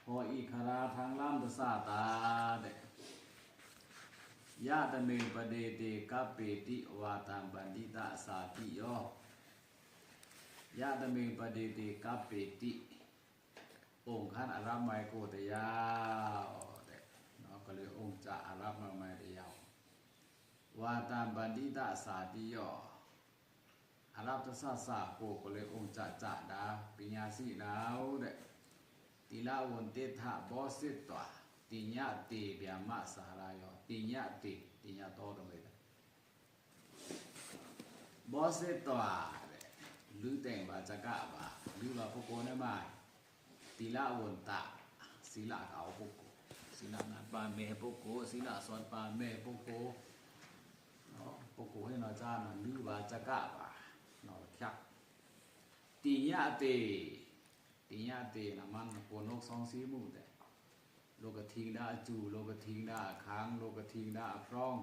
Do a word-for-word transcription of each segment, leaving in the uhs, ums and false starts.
ဟော အိုက်ခရာႏ ထန်းလမ်းတသ့တားတဲ့ ယတမေုပတေတိ ကပ်ပေတိ ဝါတံ ပန္တိတသႃတိယော ယတမေုပတေတိ ကပ်ပေတိ အိုင်ခန်းအရပ်မွဲကိုတယောက်တဲ့နော် ကလေးအိုင်စာအရပ်မွဲတယောက် ဝါတံ ပန္တိတသႃတိယော အရပ်တသ့ကို ကလေးအိုင်စာစာဒါ ပညာရှိနဝ်းတဲ့ သီလဝန္တေထ ဘောဇိတွာ တိညတေ ဗျာမသရယော တိညတေ တိညတောတမေု ဘောဇိတွာတဲ့ လွိုင်တဲင်ဗာစကားဗာ လွိုင်ဗာပုဂ္ဂိုလ်နဲ့မ သီလဝန္တ သီလကောင်းပုဂ္ဂိုလ် သီလနာပါမယ်ပုဂ္ဂိုလ် သီလစွမ်းပါမယ်ပုဂ္ဂိုလ် နော် ပုဂ္ဂိုလ်ဟိုင်းနော် စာနော် လွိုင်ဗာစကားဗာ နော် ဖြတ် တိညတေ တိညတေ နော် မန်ကိုနှုတ်ဆောင်စီမှုတဲ့ လောက်ကထိန်းတာအကျူ လောက်ကထိန်းတာအခန်း လောက်ကထိန်းတာအဖြောင့်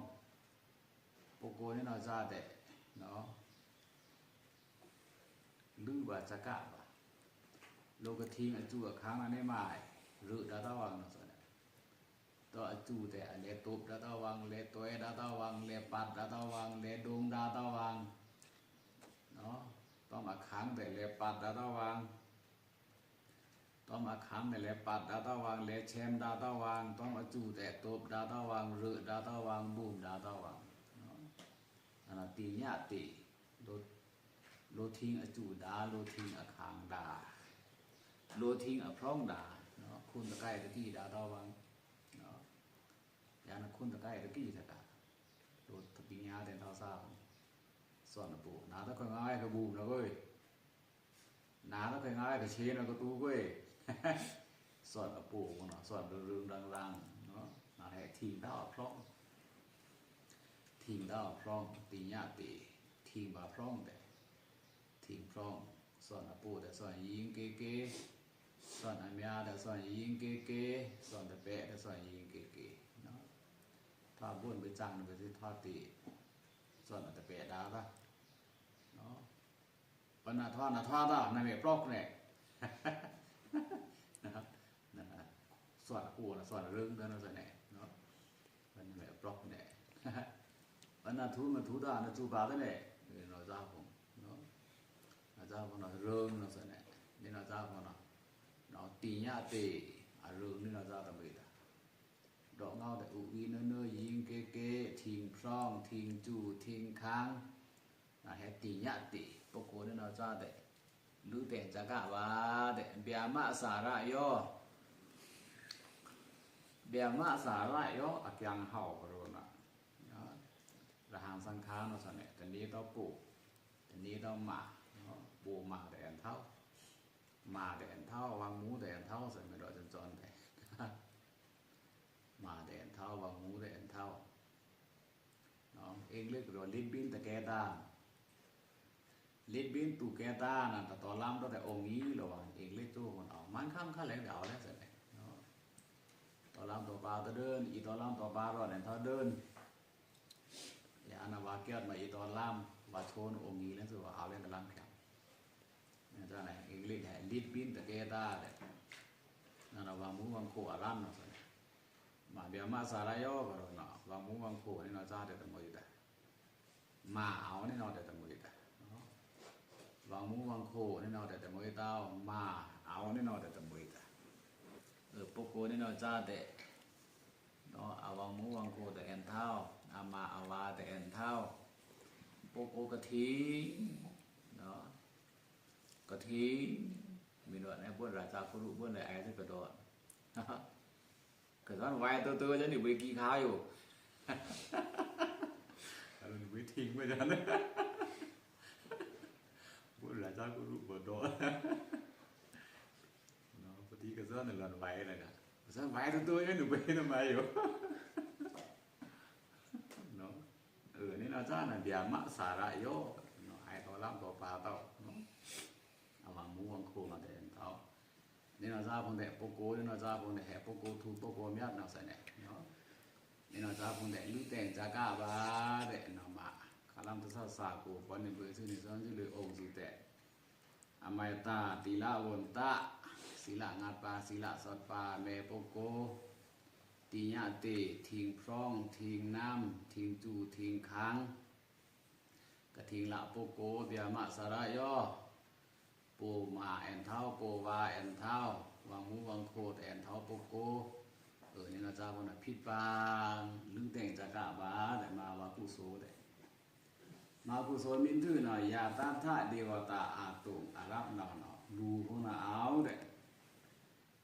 ပုဂ္ဂိုလ်ဟိုင်းနော် စာတဲ့ နော် လွိုင်ဗာစကားဗာ လောက်ကထိန်းအကျူအခန်းနဲ့မ ရုပ်ဒါတဝ်ဝင်းနော် စာတဲ့ တော့အကျူတဲ့ အလဲတူပ်ဒါတဝ်ဝင်း လဲတွဲဒါတဝ်ဝင်း လဲပတ်ဒါတဝ်ဝင်း လဲဒုံဒါတဝ်ဝင်း နော် တော့အခန်းတဲ့ လဲပတ်ဒါတဝ်ဝင်း တော့အခန်းတဲ့ လဲပတ်ဒါတဝ်ဝင်း လဲချဲမ်ဒါတဝ်ဝင်း တော့အကျူတဲ့ တူပ်ဒါတဝ်ဝင်း ရုပ်ဒါတဝ်ဝင်း ဘုံဒါတဝ်ဝင်း နော် အဲ့ဒါ တိညတေ လော လောထိန်းအကျူဒါ လောထိန်းအခန်းဒါ လောထိန်းအဖြောင့်ဒါ နော် ခွန်တခါတခီးဒါတဝ်ဝင်း နော် ယင်းခွန်တခါတခီးတကား လောပညာတဲ့ တော့စာ စွမ်းအပူ နားတခွင်ငါးကဘူးနော်ကွယ် နားတခွင်ငါးကချေနော်ကတူကွယ် စွမ်းအပူနော် စွမ်းရုံရုံရံရံ နော် နားဟဲထိန်းဒါအဖြောင့် ထိန်းဒါအဖြောင့် တိညတေ ထိန်းဗာဖြောင့်တဲ့ ထိန်းဖြောင့် စွမ်းအပူတဲ့ စွမ်းယဉ်ယဉ်ကျေးကျေး စွမ်းအမယာတဲ့ စွမ်းယဉ်ယဉ်ကျေးကျေး စွမ်းတပည့်တဲ့ စွမ်းယဉ်ယဉ်ကျေးကျေး နော် ထွားဘို့ပစံးနော် ပစံးထွားတေ စွမ်းအတပည့်ဒါဒါ နော် ပနထွားနထွားဒါ နမဲပျောက်နဲ့ စွမ်းအပူနော် စွမ်းရုံတဲ့နော် စွမ်းနဲ့ နော် ပနမဲပျောက်နဲ့ ပနထူးမထူးဒါ နထူးပါတဲ့နဲ့ နော် စာဖုံ နော် နော် စာဖုံနော် ရုံနော် စွမ်းနဲ့ နော် စာဖုံနော် နော် တိညတေ အရုံနော် စာတမေုဒါ တော့ငေါ့တဲ့ ဥဥနုနု ယဉ်ယဉ်ကျေးကျေး ထိန်းဖြောင့် ထိန်းကျူ ထိန်းခန်း နားဟဲတိညတေ ပုဂ္ဂိုလ်ဟိုင်းနော် စာတဲ့ လွိုင်တဲင်စကားဗာတဲ့ ဗျာမသရယော ဗျာမသရယော အကျိုးဟောက်ပါတော့နော် ရဟန်းသင်္ဃာနော် စွမ်းနဲ့ တနွေတော့ပု တနွေတော့မ နော် ပုမတဲ့ အန်ထောက် မတဲ့ အန်ထောက် ဝင်းမူတဲ့ အန်ထောက် စွမ်းမဲတော့စွမ်းစွမ်းတဲ့ မတဲ့ အန်ထောက် ဝင်းမူတဲ့ အန်ထောက် နော် အင်္ဂလိပ်ကတော့ living together living together နော် တတော်လမ်းတော့တဲ့ အိုင်အီးလို့ အင်္ဂလိပ်တို့ကနော် မန်ခမ်းခါလဲတဲ့ အောင်လဲတဲ့ နော် တော်လမ်းတော်ပါတဒိုင် အီတော်လမ်းတော်ပါတော့တဲ့ တဒိုင် ယနာ်ဝါကဲတ်မအီတော်လမ်း ဝါထုံးအိုင်အီးလဲဆို ဝါအောင်လဲတဲ့ လမ်းဖြတ် နော် ဒါနဲ့ အင်္ဂလိပ်နဲ့ living together တဲ့ နော် ဝင်းမူဝင်းခိုအရမ်းနော် စွမ်းနဲ့ မဗျာမသရယောကတော့နော် ဝင်းမူဝင်းခိုနဲ့နော် စာတဲ့တမေုဒါ မအောင်နဲ့နော် တဲ့တမေုဒါ နော် ဝင်းမူဝင်းခိုနဲ့နော် တဲ့တမေုဒါ မအောင်နဲ့နော် တဲ့တမေုဒါ အဲ ပုဂ္ဂိုလ်နဲ့နော် စာတဲ့ နော် အဝင်းမူဝင်းခိုတဲ့ အန်ထောက် အမအဝါတဲ့ အန်ထောက် ပုဂ္ဂိုလ်ကထိန်း နော် ကထိန်း မင်းတို့နဲ့ ဘုရားစာကရုဘုန်းနဲ့ အဲဒါကတော့ ကစားဝိုင်းတူတူ ကျွန်တော်ဝေးကြီးခါယူ အဲ့လိုဝေးထိန်းဝေးကြတယ် ဘုရားစာကရုဘုန်းတော့ နော် ပတိကစားနဲ့ လမ်းဝိုင်းနဲ့က ကစားဝိုင်းတူတူ ကျွန်တော်ဝေးနေမှာယူ နော် အဲ နေနော် စာနဲ့ ဗျာမသရယော နော် အဲ တော်လမ်းတော်ပါတော့ နော် အဝင်းမူဝင်းခိုနဲ့ တဲ့ နော် နေနော် စာဖုံးတဲ့ ပုဂ္ဂိုလ် နေနော် စာဖုံးတဲ့ ဟဲ ပုဂ္ဂိုလ်ထူး ပုဂ္ဂိုလ်မြတ် နော် စွမ်းနဲ့ နော် နေနော် စာဖုံးတဲ့ လွိုင်တဲင်စကားဗာတဲ့ နော် မ ခါလမ်းတသ့ကို ပှၤနေဘွေသူနေစွမ်းစုလေ အိုင်စုတဲ့ အမယတ သီလဝန္တ သီလငါးပါး သီလသွပ်ပါ မဲပုပ်ကို တိညတေ ထိင်ဖြွင်း ထိင်နမ်း ထိင်စူ ထိင်ခမ်း ကထိင်လပုပ်ကို ဗြဟ္မစရယော ပော်မာန်ထောက် ပော်ဝါန်ထောက် ဝံမူဝံခိုတန်ထောက်ပုပ်ကို အွောန်နီၤ စ့ဝါနဖိတ်ပါ လုၢ်တဲင်စကဗာ တဲမၤဝါကုသိုလ် တဲ မၤကုသိုလ်မီးထွို့နီၤ ယသတ်ထဒေဝတာအတုံအရပ်နီၤနီၤ လူဖိုးနၤအဝ်တဲ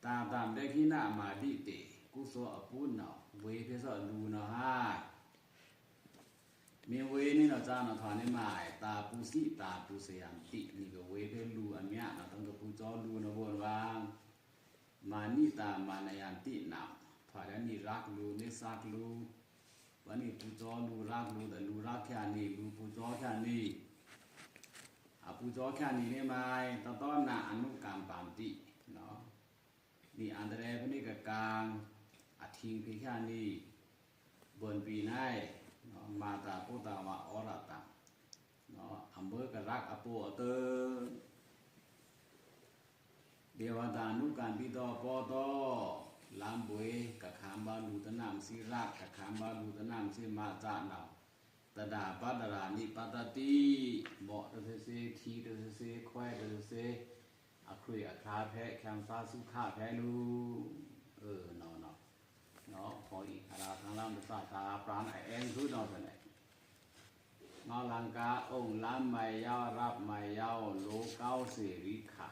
တာတံ ဒက္ခိဏမဒိတေ ကုသိုလ်အပုနီၤ ဝေဖဲသောလူနီၤဟါ မ့ၢ်ဝေန့ၣ်နီၤ စ့နီၤ ထွါန့ၣ်မး တာပုစီ တာပုစီယံတိ နံၤကဝေဖဲလူအမျးနီၤ တံကပူစီလူနီၤ ဘို့နဝါ မဏိတာ မဏယံတိနံၤ ထွါဒၣ်နံၤ ရပ်လူ နံၤ သတ်လူ ဝဲနံၤ ပူစီလူ ရပ်လူ တလူရပ်ခံနံၤ လူပူစီခံနံၤ အပူစီခံနံၤန့ၣ်မး တတေါ နံၤ အနုကမ္ပံတိ နံၤအန္တရာယ်ဖဲန့ၣ်ကကံ အထိင်းဖဲခံနံၤ ဘို့နပီၤနံၤ မာတာ ပုတ်တံ ဝါ ဩရတံ အမၢကရပ်အပိအတၢ ဒေဝတာ အနုကမ္ပိတော ပော်တော လမ်းဘွဲ ကခမ်းဘၣ်လူတနံၤစံ ရပ် ကခမ်းဘၣ်လူတနံၤစံ မစနီၤ တဒါ ပတရာ နိပတတိ မော့တသ့သ့ ထံတသ့သ့ ခွဲတသ့သ့ အခွေအခါဖဲ ခမ်းသားသုခါဖဲလူ အၢနီၤနီၤ နီၤ ဟောအံၤ အရထံလမ်းတစတာ ပြၢန်အအဲန်သုနီၤ သန့ ငေါလင်ကာ အိုင်လမ်းမရော ရပ်မရော လိုကောင်းစေ ရိက္ခာ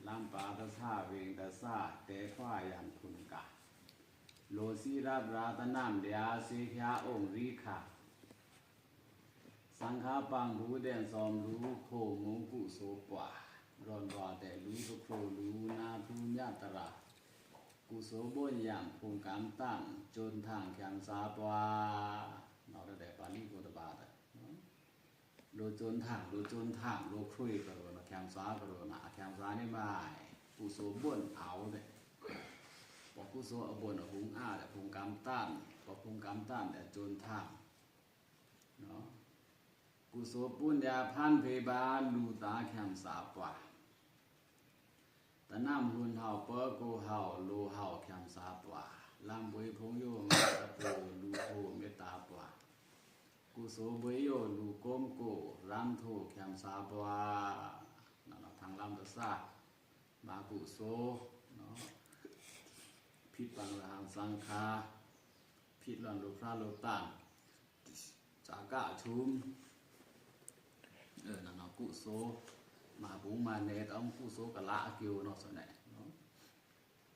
လမ်းပါတစ ဝေင်တစ တဲခွါယံခုန်ကာ လိုစံရပ်ရာတနံၤ လျာစေဖျားအိုင် ရိက္ခာ သင်္ဃပံလူ ဒဲန်သွမ်လူ ခိုမူကုသိုလ်ပွါ ရွန်ရွါတဲလူ တခိုလူ နၢ်ထူမျၢတ်တရာ ကုသိုလ်ဘို့ယံ ဖုန်ကမ်တန် ကျွန်ထံ ခမ်းသားပွါ နီၤ တဲပါဠိကိုယ်တစ်ပါး လိုကျွန်ထံ လိုကျွန်ထံ လိုခွေကရောနီၤ ခမ်းသားကရောနီၤ အခမ်းသားန့ၣ်မး ကုသိုလ်ဘို့အဝ်တဲ ပကုသိုလ်အဘို့အဟုံးအာတဲ ဖုန်ကမ်တန် ပဖုန်ကမ်တန်တဲ ကျွန်ထံ ကုသိုလ်ပုဉ်ရာဖန်ဖေပါ လူသား ခမ်းသားပွါ တနံၤဟုန်ဟဝ် ပၢကိုဟဝ် လိုဟဝ် ခမ်းသားပွါ လမ်းဘွဲဖုန်ယို မတ္တပို လူထို မေတ္တာပွါ ကုသိုလ်ဘွဲယို လူကုမ်ကို ရမ်းထို ခမ်းသားပွါ နီၤနီၤ ထံလမ်းတစ မၤကုသိုလ် နီၤ ဖိတ်ပန်ရဟန်းသံဃာ ဖိတ်လွန်လိုဖြာလိုတန် စကားအထုံး အၢနီၤနီၤ ကုသိုလ် မၤဘူးမၤနဲ တၢ်အုံးကုသိုလ်ကလးအက့ၢ်နီၤ သန့